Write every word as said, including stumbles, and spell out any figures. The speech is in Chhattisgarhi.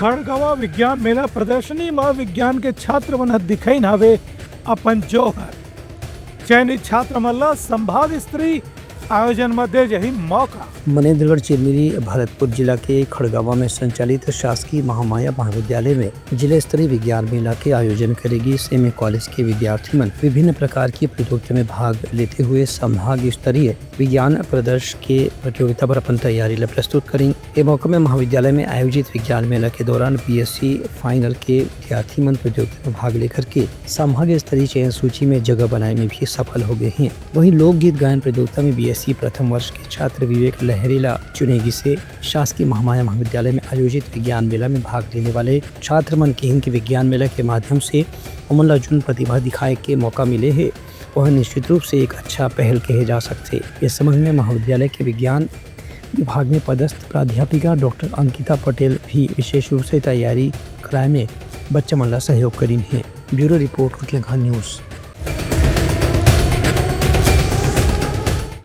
खड़गवा विज्ञान मेला प्रदर्शनी म विज्ञान के छात्र मन ह दिखइन हवे अपन जौहर। चयनित छात्र मन ल संभाग स्तरीय आयोजन म दे जाही मौका। मनेंद्रगढ़ चिरमिरी भरतपुर जिला के खड़गवा में संचालित शासकीय महामाया महाविद्यालय में जिला स्तरीय विज्ञान मेला के आयोजन करे गिस। एमे कॉलेज के विद्यार्थी मन विभिन्न प्रकार की प्रतियोगिता में भाग लेते हुए संभाग स्तरीय विज्ञान प्रदर्श के प्रतियोगिता पर अपन तैयारी ल प्रस्तुत करिन। ए मौका में महाविद्यालय में आयोजित विज्ञान मेला के दौरान बीएससी फाइनल के विद्यार्थी मन प्रतियोगिता में भाग लेकर के संभाग स्तरीय चयन सूची में जगह बनाए में भी सफल हो गए हैं। वहीं लोकगीत गायन प्रतियोगिता में बीएससी प्रथम वर्ष के छात्र विवेक लहरी ला चुने गिसे। शासकीय महामाया महाविद्यालय में आयोजित विज्ञान मेला में भाग लेने वाले छात्र मन किहिन कि विज्ञान मेला के माध्यम से ओमन ला जोन प्रतिभा दिखाए के मौका मिले हे, वह निश्चित रूप से एक अच्छा पहल कहे जा सकथे। इस संबंध में महाविद्यालय के विज्ञान विभाग में पदस्थ प्राध्यापिका डॉक्टर अंकिता पटेल भी विशेष रूप से तैयारी कराए में बच्चा मन ला सहयोग करिन हे। Bureau report, Utlangha news.